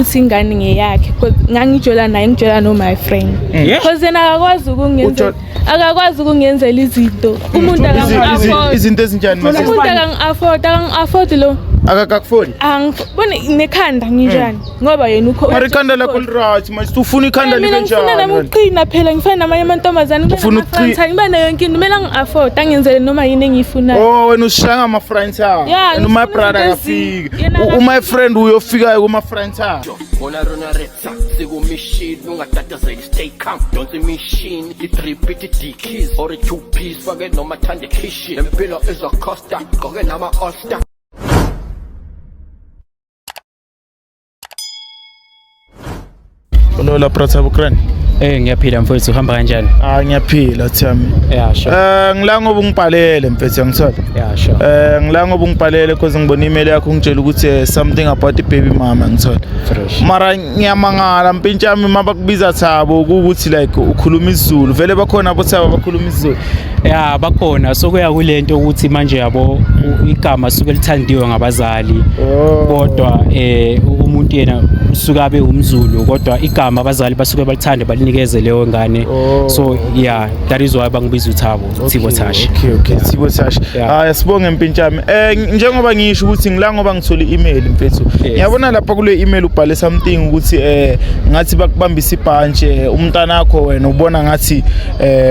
Ukuthi ingane ngeyakhe, 'cause ngangijola naye, ngijola no my friend. Because yena akakwazi ukungenza, akakwazi ukungenzela izinto. Umuntu akangi-afford. Izinto ezinjani mase? Umuntu akangi-afford, akangi-afford lo. Akakakufoni. Angibone nekhanda nginjani ngoba yena ukho. Mara ikhanda lakho li-right manje, ufuna ikhanda Eh, mina libe ngifuna nami njani? ukuqina phela, ngifana namanye amantombazane, ngibe Ufuna nama-frontal, ngibe nayo yonke into. Kumele angi-afford, angenzele noma yini engiyifunayo. Oh, wena usishaya ngama-frontal. Yeah, And my ngifuna brother izinto akafiki. yena My friend uyofikayo kuma-frontal. Bona rona retsa sikumishini, ungatatazeli, stay calm, donsa imishini, i-drip ithi dickies or i-two piece, fake noma thande khishi, lempilo izocosta, gqoke nama-all star. Lola Prathabo Grand. Eh, ngiyaphila mfowethu, uhamba kanjani? Ah, ngiyaphila Thami. Yeah, sure. Eh, ngila ngoba ungibhalele mfethu, ngithola. Yeah, sure. Eh, ngila ngoba ungibhalele because ngibona email yakho, ungitshela ukuthi something about the baby mama, ngithola. Fresh. Mara ngiyamangala mpintshami mabakubiza Thabo ukuthi like ukhuluma isiZulu. Vele bakhona abo Thabo abakhuluma isiZulu? Yeah, bakhona. So kuya kulento ukuthi manje yabo igama suke lithandiwe ngabazali. Oh. Kodwa umuntu yena usuka abe umZulu, kodwa igama abazali basuke balithande balinikeze leyo ngane. Oh. So yeah, that is why bangibiza uThabo, Thibo Thash. Okay, Thibo Thash. Yeah. Hayi, sibonge mpintshami. Njengoba ngisho ukuthi ngila ngoba ngithola i-email mfethu. Yes. Ngiyabona lapha kule email ubhale something ukuthi ngathi bakubambisa ibhantshi, umntana wakho wena ubona ngathi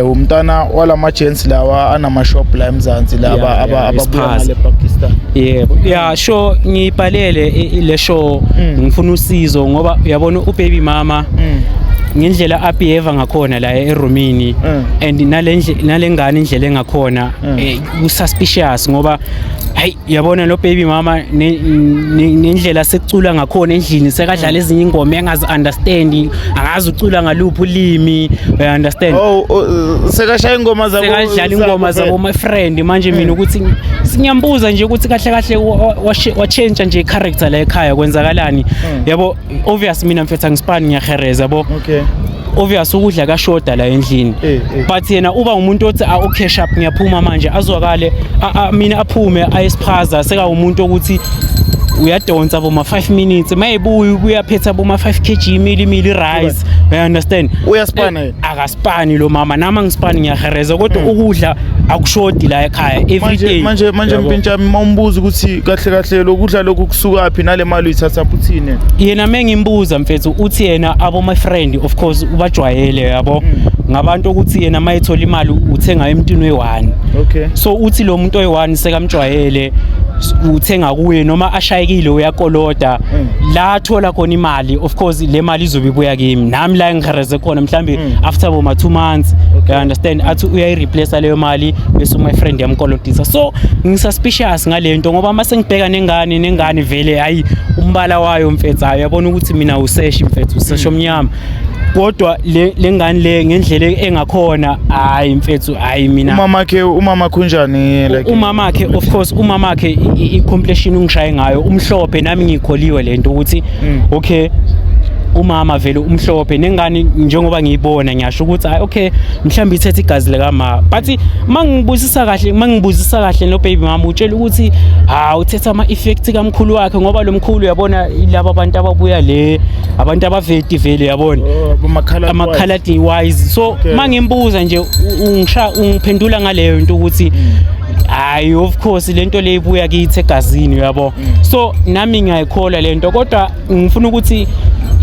umntana walama gents lawa anama shop la eMzansi laba ababuya isiphaza. ngale Pakistan. Yebo. Yeah, sure, ngiyibhalele le show, ngifuna usizo ngoba uyabona ubaby mama ngendlela abehave ngakhona la erumini and nalengane indlela engakhona, kususpicious ngoba hayi, uyabona lo baby mama nendlela sekucula ngakhona endlini, sekadlala ezinye ingoma engazi understand, angazi ucula ngaluphi ulimi, you understand? Oh, sekashaya ingoma zabo. Sekadlala ingoma zabo my friend. Manje mina ukuthi ngiyambuza nje ukuthi kahle kahle watshentsha nje i-character la ekhaya, kwenzakalani, yabo? Obvious mina mfethu angisipani, ngiyahereza, yabo. Obvious ukudla kashoda la endlini, but yena uba umuntu othi, ah, okay, sharp, ngiyaphuma manje, azwakale mina aphume ayesiphaza, seka umuntu ukuthi uyadonsa boma 5 minutes, mayebuya uyaphetha boma 5 kg imili imili rice, you understand? Uyaspana yena? Akaspani lo mama, nami angispani, ngiyahereza, kodwa ukudla akushodi la ekhaya every Manje day. manje Yabo. mpintshami, mawumbuza ukuthi kahle kahle lokudla lokhu kusukaphi nale mali uyithatha, uthini? Yena mengimbuza mfethu, uthi yena abo my friend, of course ubajwayele, yabo, ngabantu ukuthi yena mayethola imali uthenga emntwini oyi-one. So uthi lo muntu oyi-one sekamjwayele, uthenga kuye noma ashayekile uyakoloda. La athola khona imali, of course le mali izobe ibuya kimi nami la engihereze khona mhlambe after boma 2 months, you understand? Athi uyayi-replace leyo mali bese my friend yamkolodisa. So ngisuspicious ngale nto ngoba mase ngibheka nengane vele, hayi, umbala wayo mfethu, hayi, uyabona ukuthi mina useshi mfethu, useshi omnyama, kodwa le ngane le ngendlela engakhona, hayi mfethu, hayi mina. Umama kunjani, like? Umama wakhe, of course umama wakhe i-complexion ungishaye ngayo umhlophe, nami ngikholiwe lento ukuthi okay, umama vele umhlophe, nengane njengoba ngiyibona ngiyasho ukuthi hayi, okay, mhlawumbe ithethe igazi likama. But mangibuzisa kahle no baby mama utshela ukuthi ha, uthetha ama effect kamkhulu wakhe, ngoba lo mkhulu uyabona laba abantu ababuya le, abantu abaveti vele, yabona. Oh, ama-colored. Ama-colored wise. So mangimbuza nje ungisha ungiphendula ngaleyo nto ukuthi hayi, of course lento le ibuya kithi egazini, uyabo. So nami ngiyayikholwa lento, kodwa ngifuna ukuthi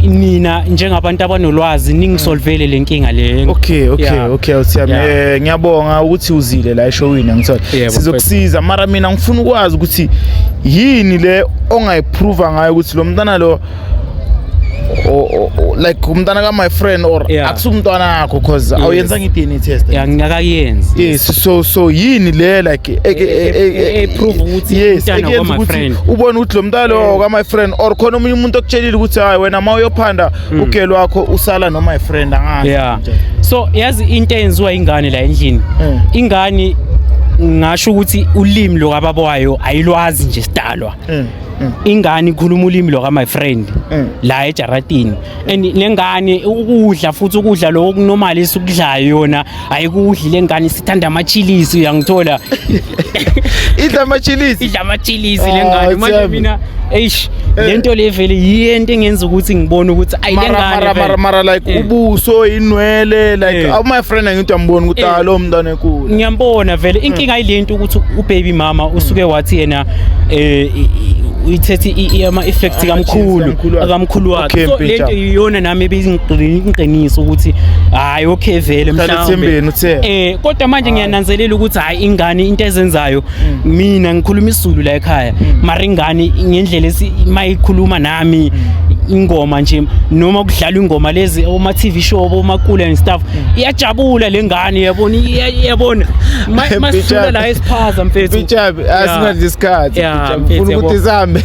nina njengabantu abanolwazi ningisolvele le nkinga le. Okay. Okay, awuthiyami. Ngiyabonga ukuthi uzile la eshowini, ngithola. Yebo. Sizokusiza, mara mina ngifuna ukwazi ukuthi yini le ongayiprova ngayo ukuthi lo mntana lo like umntana ka my friend or akusumntwana wakho, cause awuyenzanga i-DNA test. Ya, ngingakayenzi. Yes, so yini le like E-prove ukuthi yes, umntwana ekuyenza wa my ukuthi friend. ubone ukuthi lo mntana lo ka my friend, or khona omunye umuntu okutshelile ukuthi hayi, wena ma uyophanda ugelo wakho usala no my friend, angazi. Yeah, so yazi into eyenziwa ingane la endlini, ingane ngasho ukuthi ulimi lokababa wayo ayilwazi nje sidalwa. Ingane ikhuluma ulimi lo my friend la ejaratini, and lengane ukudla futhi ukudla lokho okunormal esukudlayo yona ayikudli. Lengane sithanda amachilies, uyangithola? Idla amachilies? Idla amachilies lengane. Manje Thembi. mina, eish, lento le vele yiyento engenza ukuthi ngibone ukuthi ayi, Mara lengane mara mara vele. mara like ubuso, inwele, like my friend, angithi uyambona ukuthi ah, lo mntwana enkulu. Ngiyambona vele. Inkinga yilento ukuthi ubaby mama usuke wathi yena uyithethe ama effects kamkhulu kamkhulu wakhe. akamkhulu wakhe. Okay, So Mpintshana. lento iyona nami ebingiqinisa ukuthi hayi, okay, vele Uhlala mhlawumbe ethembeni, uthe. Kodwa manje ngiyananzelela ukuthi hayi, ingane into ezenzayo, mina ngikhuluma isiZulu la ekhaya, mara ingane ngendlela mayikhuluma nami ingoma nje noma kudlalwa ingoma lezi oma TV show bomakula and stuff, iyajabula le ngane, yabona, iyabona. Masifunda la esiphaza, mfethu. Mfitshabi, asingadli isikhathi. Yeah, Mfitshabi, mfethu, ngifuna ukuthi yabo. sihambe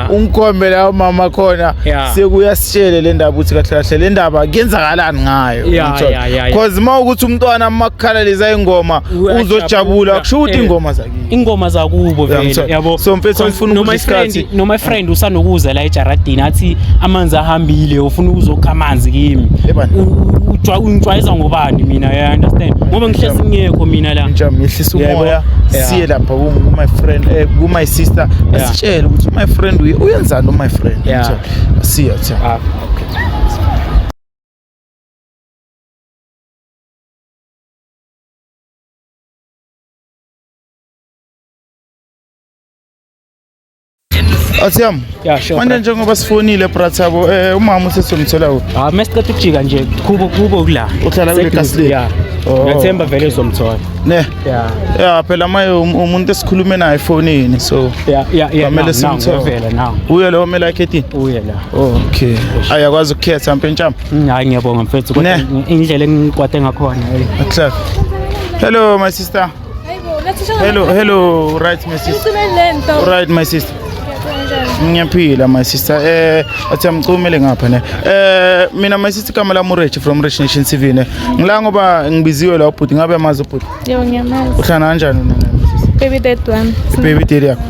ungikhombe la umama khona, sekuyasitshele le ndaba ukuthi kahle kahle le ndaba kuyenzakalani ngayo. Ngithola. Cause uma ukuthi umntwana makukhala leza ingoma Uyajabula. uzojabula, kusho ukuthi ingoma zakini. Ingoma zakubo vele. Ngithola. Yabo. So, mfethu, angifuni No ukudla my friend, isikhathi. no my friend usanokuza la ejaradini athi amanzi ahambile, ufuna ukuzokha amanzi kimi. Ebani? Ungijwayeza ngobani mina, you understand, ngoba ngihlezi ngekho mina la. Njami yehlisa Yebo. umoya, siye lapha ku my friend, ku my sister, asitshele ukuthi my friend uyenzani my friend. Ngithola. Siya siya. Ah, okay. Athiyam. Yeah, sure. Manje njengoba sifonile, brathabo, umama usesomthola kuphi? Ah, masiqeda ukujika nje kubo kubo kula. Uhlala kule kasi le? Yeah. Oh. Ngiyathemba vele uzomthola. Ne. Yeah. Ya phela maye umuntu esikhulume naye efonini, so Yeah. Kwamele Now simthole. vela now. Uye lo omele akhethini. Uye la. Okay. Ayakwazi ukukhetha mpentsham. Hayi, ngiyabonga mfethu, kodwa Ne. indlela engikwate ngakhona, hey. Akuhlala. Hello my sister. Hayibo, nathi. Hello, hello, right my sister. Ngicimele lento. Right my sister. Ngiyaphila my sister. Athi amcumele ngapha ne. Mina my sister, igama lami uRich from Rich Nation TV ne. Ngila ngoba ngibiziwe la ubhuti, ngabe amazi ubhuti. Yebo, ngiyamazi. Uhlala kanjani wena my sister? Baby dad wami. Baby daddy yakho.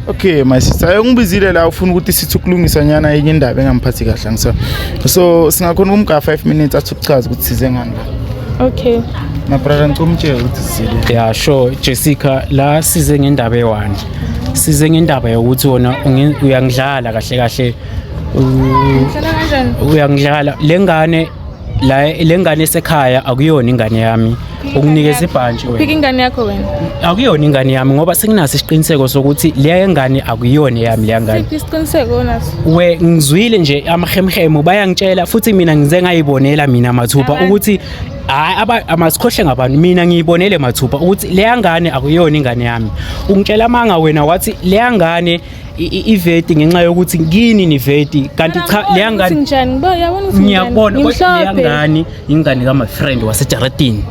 Okay my sister, ungibizile la ufuna ukuthi sithi ukulungisa nyana enye indaba engamphathi kahle ngisa. So singakhona ukumga 5 minutes athi ukuchaza ukuthi size ngani la. Okay. My brother, ngicela umtshele ukuthi sizile. Yeah, sure, Jessica, la size ngendaba eyi-one. Size ngendaba yokuthi wona uyangidlala kahle kahle. Ngihlala kanjani? Uyangidlala. Le ngane la, le ngane esekhaya akuyona ingane yami. Ukunikeza ibhantshi Phika wena. ingane yakho wena. Akuyona ingane yami ngoba senginaso isiqiniseko sokuthi leya ngane akuyona eyami leya ngane. Siphi isiqiniseko onaso? We ngizwile nje amahemhemu bayangitshela, futhi mina ngize ngayibonela mina mathupha Abantu. ukuthi hayi, amasikhohle ngabantu, mina ngiyibonele mathupha ukuthi leya ngane akuyona ingane yami. Ungitshela amanga wena, wathi leya ngane iveti ngenxa yokuthi kini niveti, kanti cha, leya ngane Njani? Ngibo yabona ukuthi ngiyakubona, kodwa leya ngimhlophe. ngane ingane kama friend wasejaradini.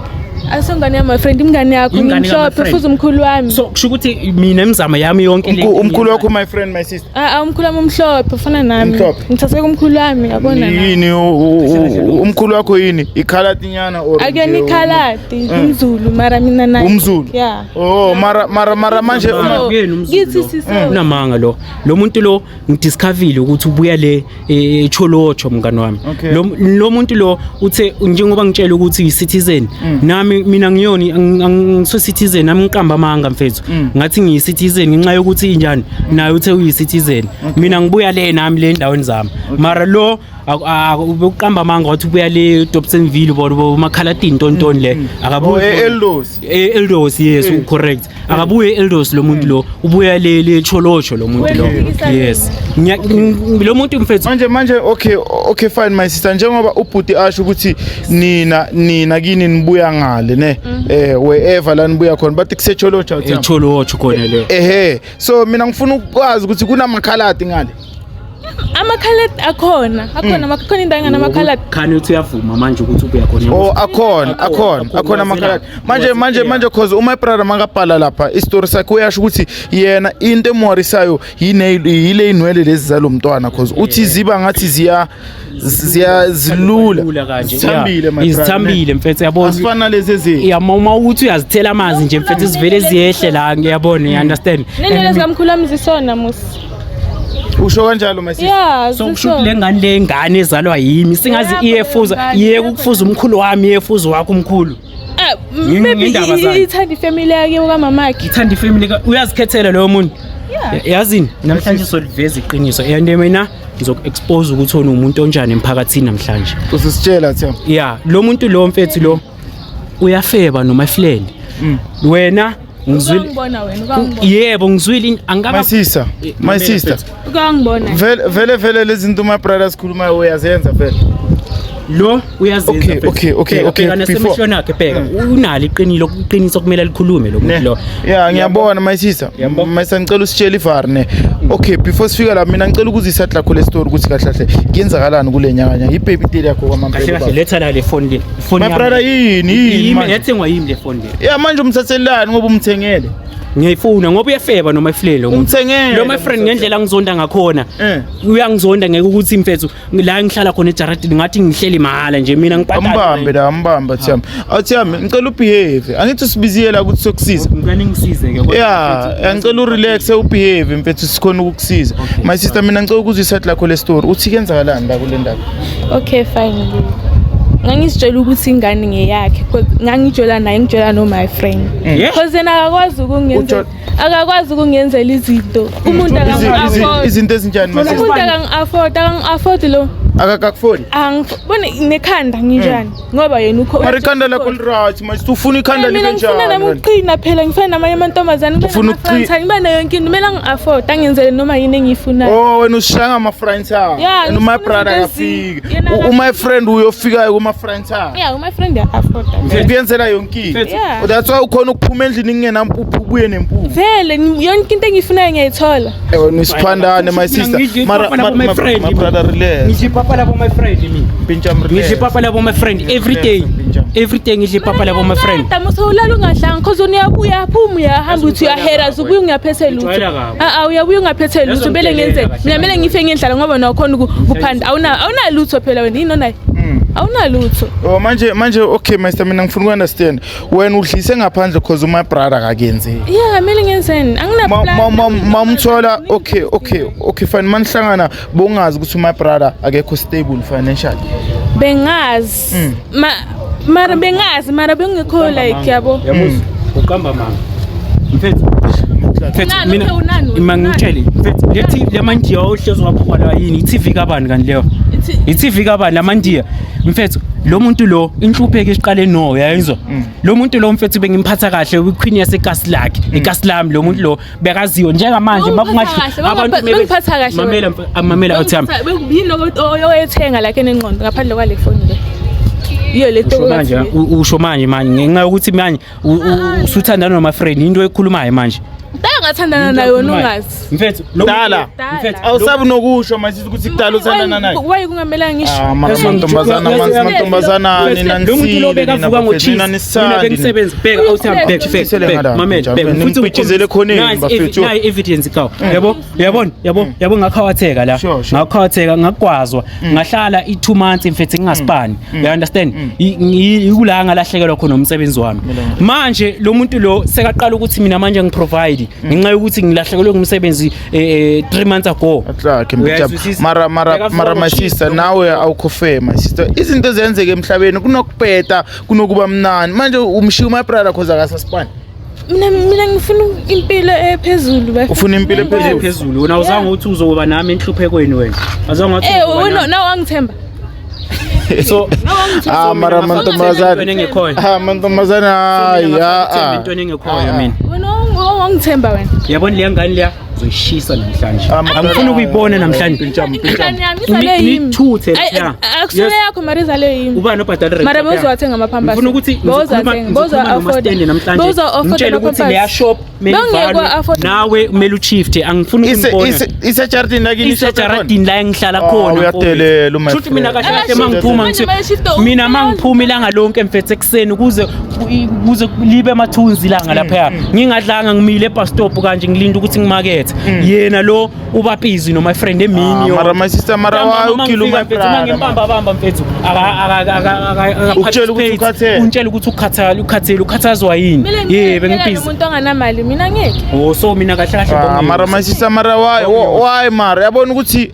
Asongane yama friend, ingane yakho. Ingane Ngimhlophe kama-friend. futhi umkhulu wami. So kusho ukuthi mina imizamo yami yonke le Umkhulu wakho my friend, my sister. Ah, ah, umkhulu wami umhlophe ufana nami. Umhlophe? Ngithathe kumkhulu wami, yabona na. Yini umkhulu wakho, yini? Ikhalati nyana or Akuyona nje ikhaladi, umZulu mara mina naye. Umzulu? Yeah. Oh, mara mara mara manje So, Akuyena umZulu Kithi lo. siso. Unamanga lo muntu lo, ngidiscoverile ukuthi ubuya le eCholocho, mngani wami. Okay. Lo muntu lo uthe njengoba ngitshela ukuthi uyi-citizen, nami mina ngiyoni angiso citizen nami, ngiqamba amanga mfethu, ngathi ngiyi-citizen ngenxa yokuthi injani naye uthe uyi-citizen, mina ngibuya le nami le endaweni zami, mara lo ubekuqamba amanga, wathi ubuya le Dobsonville, bo makhalatini tontoni le. Oh, Akabuyi e-Eldos. Eldos, yes, correct. Akabuye Eldos lo muntu lo, ubuya le Cholocho lo muntu lo. Wena uphikisa. Yes, lo muntu mfethu. Manje okay fine my sister, njengoba ubhuti asho ukuthi nina kini nibuya ngale ne, wherever la nibuya khona, bathi kuseCholocho awuthami. eCholocho khona le. Ehe, so mina ngifuna ukwazi ukuthi kunamakhalati ngale? Amakhaladi akhona, akhona, akhona indawo enganamakhaladi. Khani uthi uyavuma manje ukuthi ubuya khona. Oh, akhona, akhona, akhona amakhaladi manje manje manje, cause uma brother makabhala lapha isitori sakhe uyasho ukuthi yena into emwarisayo yine yile inwele lezi zalomntwana, cause uthi ziba ngathi ziya zilula. Lula kanje. Zithambile, my brother. Izithambile mfethu, yabona. Asifana nalezi ezinye. Ya, uma ukuthi uyazithela amanzi nje mfethu, zivele ziyehle la, ngiyabona, you understand? Nenwele zikamkhulu wami zisona musi. Usho kanjalo my sister. Yeah, So kusho ukuthi le ngane, le ngane ezalwa yimi, singazi Eyakho iyefuza, leyo ngane, yeke eyakho. ukufuza umkhulu wami, iyefuza wakho umkhulu. Maybe Ngendaba zani? ithanda ifamily yakhe kamamakhe. Ithanda ifamily uyazikhethela loyo muntu. Yeah. Yazini, namhlanje soliveza iqiniso, and mina ngizoku-expose ukuthi wona umuntu onjani emphakathini namhlanje. Usisitshela, Themba. Ya, lo muntu lo, mfethu, lo uyafeba noma friend. Wena ngizwile. Ukangibona wena, ukangibona. Yebo, ngizwile angaba My sister, my sister. Ukangibona. Vele vele vele lezi zinto my brothers khulumayo uyazenza vele. Lo uyazenza, Okay, mfethu. okay, Bheka, okay, bheka nasemehlweni akhe, bheka, unalo iqinilo, iqiniso kumele likhulume lo muntu Ne. lo. Yeah, ngiyabona my sister. Yabo. My sister, ngicela usitshele ivar ne. Okay, before sifika la, mina ngicela ukuzisa lakho le story ukuthi kahle kahle kuyenzakalani kule nyanga nyanga. I-baby daddy yakho Kahle kwamampela. kahle, letha la le phone le, phone My brother, yini yini yimi manje? yathengwa yimi le phone le. Yeah, manje umthathelani ngoba umthengele? Ngiyayifuna ngoba uyafeba noma iflele lo muntu. Umthengele. Lo my friend, ngendlela ngizonda ngakhona, uyangizonda, ngeke ukuthi mfethu la ngihlala khona ejaradini ngathi ngihleli mahhala nje, mina ngibhadala. Ambambe la, ambamba Thiyami. Awuthiyami, ngicela ubehave. Angithi usibiziyela ukuthi sokusiza. Ngicela ningisize ke kodwa, Yeah, mfethu. ngicela urelax, ubehave mfethu, sikhona ukukusiza. Okay, My sister, mina ngicela ukuzwisa lakho le story. Uthi kuyenzakalani la kule ndaba? Okay, fine. Ngangizitshela ukuthi ingane ngeyakhe 'cause ngangijola naye, ngijola no my friend. Because yena akakwazi ukungenza akakwazi ukungenzela izinto. Umuntu akangi-afford. Izinto ezinjani, my sister? Umuntu akangi-afford, akangi-afford lo. Akakakufoni. Angibone nekhanda nginjani ngoba yena ukho. Mara ikhanda lakho li-right, my sister, ufuna ikhanda Mina libe ngifuna nami njani? ukuqina phela, ngifana namanye amantombazane, ngibe Ufuna nama-frontal, ngibe nayo yonke into, kumele angi-afford, angenzele noma yini engiyifunayo. Oh, wena usishaya ngama-frontal. Yeah, And my ngifuna brother izinto akafiki. yena My friend uyofika kuma-frontal. Yeah, my friend uya-afforda. Ukuyenzela yonke into. Yeah. That's why ukhona ukuphuma endlini kungenampuphu, ubuye nempuphu. Vele yonke into engiyifunayo ngiyayithola. Eh, wena usiphandane, my sister. Ngidla Mara ipapa labo, my friend, my brother, relax. Ngidla ipapa labo my friend mina. Pincham, relax. Ngidla ipapa labo my friend every day. Every day ngidla ipapa labo my friend. Nqeda musa ulala ungadlanga cause wena uyabuya, uyaphuma, uyahamba, uthi uyahera, ubuye ungaphethe lutho. Ngijwayela kabi. Ah ah, uyabuya ungaphethe lutho, kumele ngenze. Ngiyangitshela kahle. Mina kumele ngife ngendlala ngoba nakhona ukuphanda awunalutho phela wena, yini onayo? Awunalutho. Oh, manje manje, okay my sister, mina ngifuna uku-understand. Wena udlise ngaphandle cause my brother akakenzeki. Yeah, kumele ngenzeni? Angina plan. Mamthola, okay, fine, manihlangana bongazi ukuthi my brother akekho stable financially? Bengazi. Ma mara bengazi, mara bengekho like, yabo. Yabuzwa? Uqamba mama. Mfethu. Mfethu, Unani, mina okay, unani, ima unani. ngitshele mfethu, le TV lamandiya ohlezi waphuma la, yini i-TV kabani kanti leyo? I-TV kabani lamandiya? Mfethu, lo muntu lo inhlupheko isiqale no, uyayizwa? Lo muntu lo, mfethu, bengimphatha kahle, iqueen yasekasi lakhe, ikasi lami, lo muntu lo bekaziyo njengamanje. Bengiphatha kahle, bengiphatha kahle. Mamela, mamela, awuthami. Yini oyethenga lakhe nengqondo ngaphandle kwale phone le? Iyo le Usho manje, usho manje manje ngenxa yokuthi manje usuthandana noma friend, into ekhulumayo manje. Dala ngathandana nayo, wena ungazi. Mfethu, Dala. mfethu, Awusabi nokusho, my sister, ukuthi kudala uthandana naye. Why kungamelanga ngisho? Ah, mara mantombazana, mantombazana, nina lo muntu lo nisile, nina bekavuka bafethu, ngo-cheese, nina mina nisandi. bengisebenza, bheka, awuthami, bheka, bheka, Nisele bheka, ngala, mamela, njalo, bheka, futhi nimpitshizele ekhoneni, Nansi bafethu. nayi evidence kawo, yabo, uyabona, yabo, yabo, ngakhawatheka la. Sure. Ngakhawatheka, ngagwazwa, ngahlala i-2 months, mfethu, ngingasipani, you understand? Ikula ngalahlekelwa khona umsebenzi wami. Manje lo muntu lo sekaqala ukuthi mina manje ngiprovide ngenxa yokuthi ngilahlekelwe ngumsebenzi 3 months ago. Atlakhe mpitsham. Uyayizwisisa? Mara mara Bekavuka mara my ngo-cheese, sister, lo nawe awukho fair, my sister. Izinto ezenzeka emhlabeni, kunokubheda, kunokuba mnani. Manje umshiya my brother cause akasasipani. Mina ngifuna impilo ephezulu bafethu. Ufuna impilo ephezulu? Phezulu, wena awuzange uthi uzoba nami enhluphekweni, wena azange wathi Eh, uzoba wena nami. nawe wangithemba. So Ah, mara mantombazane. Entweni engekhoyo. Ah, mantombazane, hayi, ah, ah. Entweni engekhoyo mina. Wena wangithemba wena. Yabona leya ngane leya, uzoyishisa namhlanje. Ah, mara- Angifuni ukuyibona namhlanje. Mpintsham, mpintsham. Ingane yami izale yimi. Nithuthe Ayi, la. akusele Yes. yakho mara izale yimi. Ubani obhadala rent? Mara bozowathenga ama-pampers. Ngifuna ukuthi Bozowathenga, ngizokhuluma nomastende namhlanje. Ngitshele ukuthi leya shop kumele Bengeke ivalwe. wa-afford. Nawe kumele ushifte, angifuni ukuyibona. Isejaradini lakini? Isejaradini la engihlala Ah, khona. uyadelela, my Shuthi mina friend. kahle kahle mangiphuma Manje ngithi manje mina shift mangiphuma ilanga lonke, mfethu, ekuseni kuze kuze libe amathunzi ilanga laphaya, ngingadlanga, ngimile ebus stop kanje, ngilinda ukuthi ngimakethe. Yena lo uba busy no my friend emini. Ah, mara my sister, mara why ukill my brother? Ngimbamba bamba mfethu, Ukutshela ukuthi ukhathele. Untshela ukuthi ukhathele, ukhathele, ukhathazwa yini? Kumele Ye, ngiphela bengibhizi. nomuntu onganamali, mina ngeke. Oh, so mina kahle kahle Ah, bongiyose. mara my sister, mara why mara yabona ukuthi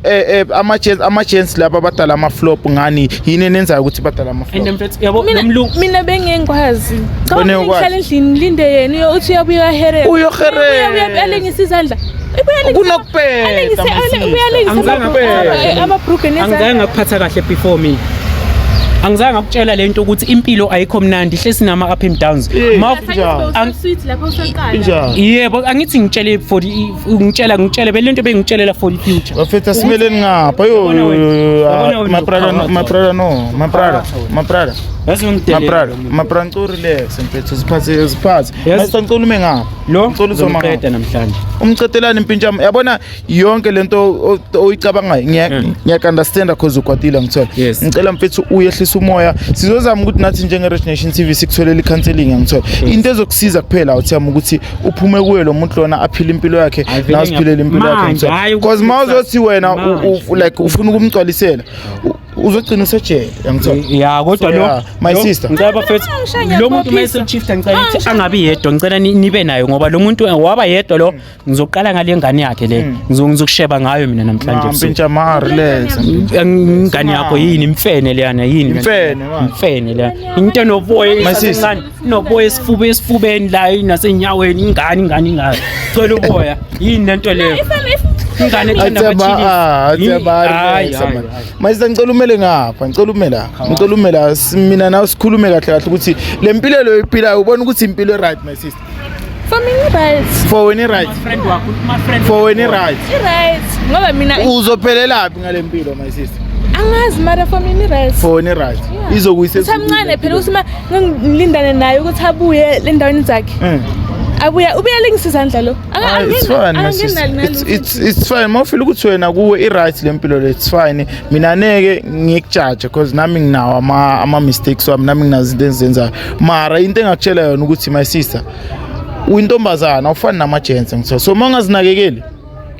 ama-gents laba badala ama-flop ngani? Yini enenzayo ukuthi badala And ama-flop? mfethu, yabo, Mina nomlungu. mina bengengikwazi. Wena Cabanga ukwazi? ngihlala endlini ngilinde yena, uthi uyabuya uyaherera. Uyoherera. Uyabuya alengisa izandla. Ubuya alengise- Kunokupeta, my sister. Ubuya alengise Angizange amabhrugu Angizange nezandla. ngakuphatha kahle before mina. Angizange ngakutshela lento ukuthi impilo ayikho mnandi, hle sinama up and downs. Yeah. Ma Sweet lapho usaqala. Injani? Yebo, angithi ngitshele for the ngitshela bele lento bengitshelela for the future. Bafethu, asimeleni ngapha. Yo, Yabona yo, wena. yo, yo, Yabona ah, wena my brother, no, ukhawatha. my brother, no, my brother, my brother, Yazi my ungidelela brother, lo muntu. my brother, ngicela urelax mfethu, uziphathe, uziphathe. Yes. My sister, ngicela ume ngapha. Lo Ngicela uzoma ngizomqeda ngapha. namhlanje. Umcetelani impintshami? Yabona yonke lento oyicabangayo, ngiyak-understanda cause ukwatile, ngithola. Yes. Ngicela mfethu uyehlisa umoya. Sizozama ukuthi nathi njenge-Rich Nation TV sikutholele i-counseling, ngithola. Into ezokusiza kuphela awuthiyami ukuthi uphume kuye lo muntu lona, aphile impilo yakhe, Hayi, vele nawe usiphilele impilo yakhe, Manje, ngithola. hhayi Because ma uzothi wena Manje. like ufuna ukumgcwalisela, uzogcina usejele, yangithola. Ya, kodwa So, lo yeah, my sister. Ngicela bafethu, Bangishaya, lo muntu ngiyabophisa. mayeseshifta, ngicela ukuthi Bangishaya. angabi yedwa, ngicela nibe nayo, ngoba lo muntu waba yedwa lo, ngizoqala ngale ngane yakhe le, ngizokusheba ngayo mina namhlanje ebusuku. Mpintsha, ma relax. Ingane yakho yini? Imfene leyana yini? Imfene, man. Imfene leyana, into enoboya My sister. esasencane, inoboya esifuba, esifubeni la, nasenyaweni. Ingane, ingane, ingane cela uboya, yini lento leyo? Ingane ethanda Athemba, ama-chilies. ah, athemba, Hayi, relax, hayi, man. hayi. My sister, ngicela umele ngapha, ngicela ume la, ngicela ume la. Mina nawe sikhulume kahle kahle ukuthi le mpilo leyo oyiphilayo, ubona ukuthi impilo right, my sister? For me right. For wena right? Friend wakho, my friend. For wena right? I-right. Ngoba mina Uzophelelaphi ngale mpilo, my sister? Angazi, mara for mina i-right. For wena right? Yeah. Izokuyisa Usamncane phela ukuthi ma ngilindane naye ukuthi abuye lendaweni zakhe. Abuya, ubuya lengisa izandla lo. Ah, it's fine, my sister. It's fine. Mawufila ukuthi wena kuwe i-right le mpilo le, it's fine. Mina neke ngikujaje because nami nginawo ama mistakes wami, nami nginazo izinto engizenzayo. Mara into engakutshela yona ukuthi, my sister, uyintombazana, awufani nama-gents, ngithola. So uma ungazinakekeli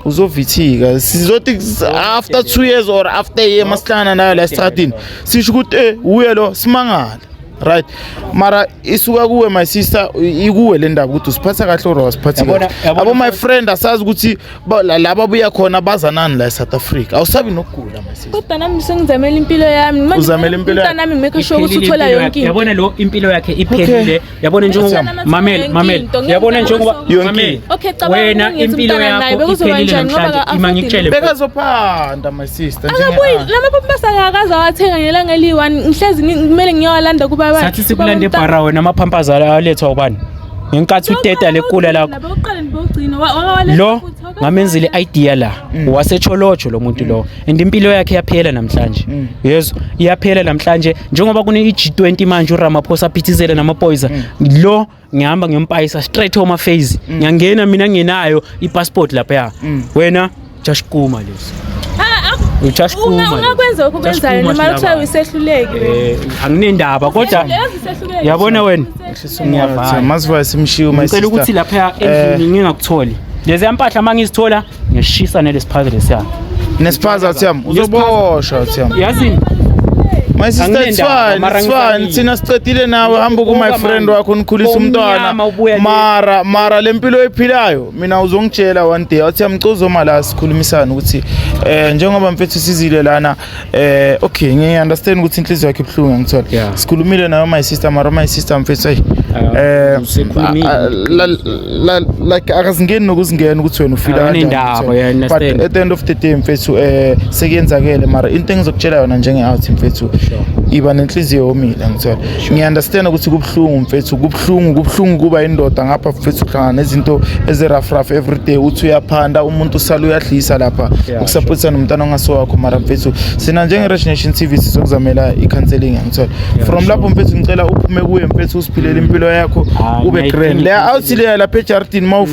uzovithika. Sizothi after 2 years or after a year masihlangana nayo la esitradini, sisho ukuthi uye lo simangale. Right, mara isuka kuwe, my sister, ikuwe le ndaba ukuthi usiphatha kahle or awusiphathi kahle. Yabona Abo my friend, asazi ukuthi la babuya khona bazanani la e-South Africa. Awusabi nokugula, my sister. Kodwa nami sengizamela impilo yami. Manje Uzamela impilo yakho. umntanami ngimake sure ukuthi Iphelile uthola impilo yonke yakhe. into. Yabona lo, impilo yakhe iphelile. Yabona njengoba Umntwana mamela, yonke mamela, into, yabona ngeke njengoba Yonke mamela into. Okay, cabanga wena ukungenza impilo umntwana naye, yakho bekuzoba iphelile njani ngoba namhlanje. Ima aka-afford ngikutshele. Bekazophanda, my sister. Akabuyi lama akakaze awathenga ngelanga eliyi-one. Ngihlezi kumele ngiyowalanda kuba Sathi sikulanda ebhara wena, amaphampers alethwa ubani ngenkathi uteta lekula lakho? Lo ngamenzile idea la, wasecholocho lo muntu lo, and impilo yakhe yaphela namhlanje. Yezwa, iyaphela namhlanje njengoba kune i-G20 manje, uRamaphosa aphithizele namapoyisa. Lo ngihamba ngiyompayisa straight home affairs, ngiyangena mina ngenayo ipassport lapha. Wena jashkuma leso, ujashkuma. Ungakwenza lokhu okwenzayo noma kuthiwa usehluleki. Anginendaba kodwa Yazi usehluleki. yabona wena. Ngiyavaya. Masivaye simshiwo, my Ngicela ukuthi sister. lapha endlini ngingakutholi lezi mpahla. Uma ngizithola ngishisa nelesiphaza lesiya. Nesiphaza thiyam, uzoboshwa thiyam. Yazini? My sister, it's Anginendaba, fine, mara it's fine. ngisamile. Thina sicedile nawe, hamba ku my Buka friend manje. wakho nikhulisa umntwana. Omnyama ubuya le. Mara le mpilo oyiphilayo, mina uzongitshela one day. Athi amcozoma la sikhulumisana ukuthi njengoba mfethu sizile lana, okay, ngiya understand ukuthi inhliziyo yakhe ibuhlungu, ngithola. Sikhulumile nayo, my sister, mara my sister mfethu, hey, Ah, usekhulumile. like akazingeni nokuzingena ukuthi wena ufila kanjani, Akanendaba, ngithola. yeah, But understand. at the end of the day mfethu, sekuyenzakele, mara into engizokutshela yona njenge-out mfethu, iba nenhliziyo yomile, ngithola. Ngiya-understand ukuthi kubuhlungu mfethu, kubuhlungu, kubuhlungu kuba indoda ngapha mfethu, uhlangana nezinto ezi-rough rough every day, uthi uyaphanda umuntu usale uyadlisa lapha ukusapotisa nomntana ongasowakho. Mara mfethu, sina njenge-Rich Nation TV sizokuzamela i-counseling, ngithola. From lapho mfethu, ngicela uphume kuye mfethu, usiphilele impilo yakho, Ah, ube ngiyayidinga grand leya i-counselling. out leya lapha ejardini. Ma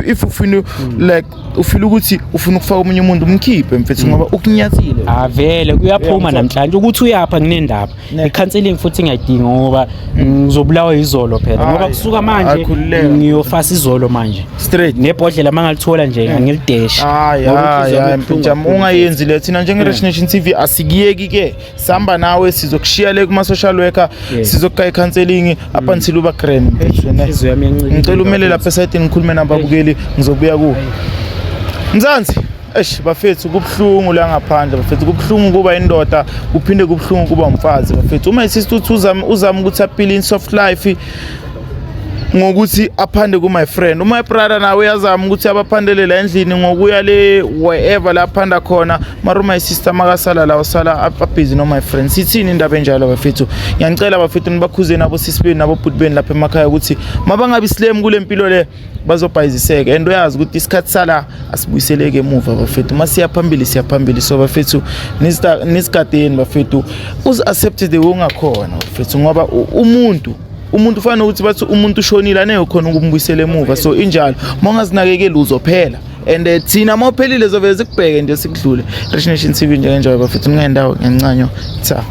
if ufuna, like ufila ukuthi ufuna ukufaka omunye umuntu, umkhiphe mfethu, ngoba ukunyathile. Ah, vele kuyaphuma Yeah, namhlanje ukuthi uyapha nginendaba. Ne. I-counseling futhi ngiyayidinga ngoba ngizobulawa izolo phela. Ngoba Hayi, kusuka manje hayi, khululeka. ngiyofasa izolo manje. Straight. Nebhodlela mangalithola nje angilideshe. Hayi, Ngoba hayi, inhliziyo yami hayi, ibuhlungu mpintshami, kakhulu. ungayenzi le. Thina njenge-Rich Nation TV asikiyeki ke, sihamba nawe, sizokushiya le kuma-social worker, sizokugaya i-counseling up until uba grand, mfethu, ne. Inhliziyo yami iyancika. Ngicela umele lapha esayidini, ngikhulume nababukeli, ngizobuya kuwo. Mzansi, eish bafethu, kubuhlungu la ngaphandle bafethu, kubuhlungu kuba indoda, kuphinde kubuhlungu kuba umfazi bafethu. Uma isister uthi uzama uzama ukuthi aphile in soft life ngokuthi aphande ku my friend, my brother nawe uyazama ukuthi abaphandele la endlini ngokuya le wherever la aphanda khona, mara my sister makasala la usala abusy no my friend. Sithini indaba enjalo bafethu? Ngiyanicela bafethu, nibakhuze nabo sisi benu nabo bhuti benu lapha emakhaya ukuthi mabangabi slim kule mpilo le, bazobhayiziseka. And uyazi ukuthi isikhathi sala asibuyiseleke emuva bafethu, masiya phambili siya phambili. So bafethu, nisigadeni bafethu, uzi-accept the way ungakhona bafethu, ngoba umuntu ufana nokuthi bathi umuntu ushonile, aneke khona ukumbuyisela emuva. So injalo, uma ungazinakekeli uzophela, and thina uma uphelile zovele sikubheke nje sikudlule. Rich Nation TV njengenjalo bafethu, ningendawo ngencanyo tha.